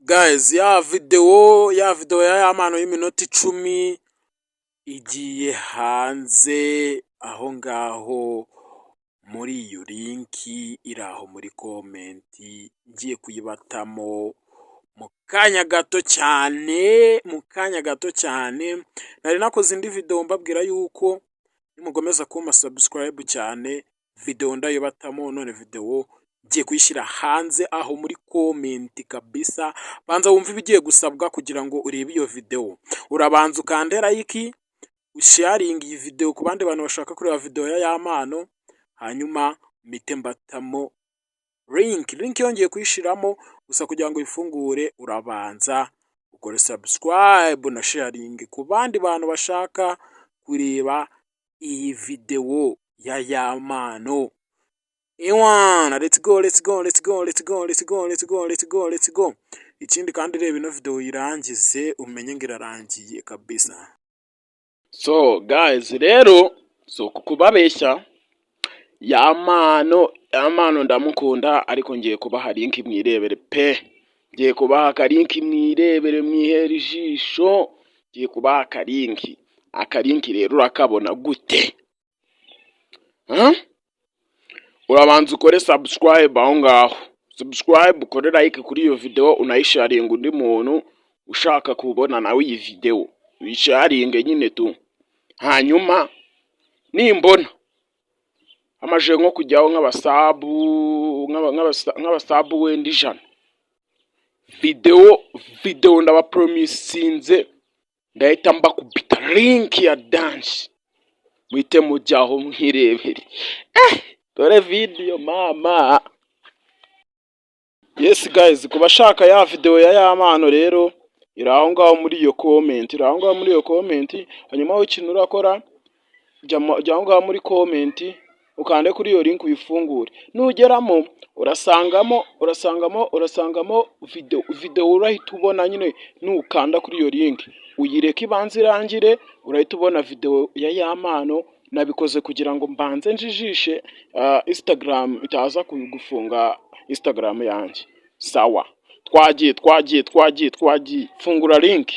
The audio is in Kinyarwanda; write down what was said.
Guys, ya video ya Yampano y'iminota 10 igiye hanze aho ngaho muri iyo link iri aho muri comment, ngiye kuyibatamo mu kanya gato cyane, mu kanya gato cyane. Nari nakoze indi video mbabwira yuko nimugomeza kumpa subscribe cyane, video ndayibatamo. None video ngiye kuyishyira hanze aho muri comment kabisa. Banza wumve ibigiye gusabwa kugira ngo urebe iyo video. Urabanza ukande like, usharinge iyi video ku bandi bantu bashaka kureba video ya Yampano, hanyuma mpite mbatamo link. Link yongeye kuyishiramo gusa, kugira ngo uyifungure urabanza ukore subscribe na sharing ku bandi bantu bashaka kureba iyi video ya Yampano. Ewana, let's go, let's go, let's go, let's go, let's go, let's go, let's go, let's go. Ikindi kandi, reba ino video uyirangize, umenye ngo irarangiye kabisa. So guys, rero so kukubabeshya, Yampano, Yampano ndamukunda, ariko ngiye kubaha link mwirebere pe. Ngiye kubaha akalink mwirebere, mwihere ijisho. Ngiye kubaha akalink. Akalink rero urakabona gute? Huh? Urabanza ukore subscribe aho ngaho, subscribe, ukore like kuri iyo video, unayisharinga undi muntu ushaka kubona nawe iyi video, uyisharinge nyine tu. Hanyuma nimbona amaze nko kujyaho nk'abasub, nk'abasub wenda 100, video ndabapromisinze ndahita mbakubita link ya dance, muhite mujyaho mwirebere. Dore video mama. Yes guys, ku bashaka ya video ya Yampano rero, iri aho ngaho muri iyo comment, iri aho ngaho muri iyo comment. Hanyuma wowe ikintu urakora, jya aho ngaho muri comment, ukande kuri iyo link uyifungure. Nugeramo urasangamo video. Video urahita ubona nyine nukanda kuri iyo link, uyireke ibanze irangire, urahita ubona video ya Yampano. Nabikoze kugira ngo mbanze njijishe Instagram itaza gufunga Instagram yanjye. Sawa, twagiye, twagiye, twagiye, twagiye. Fungura link.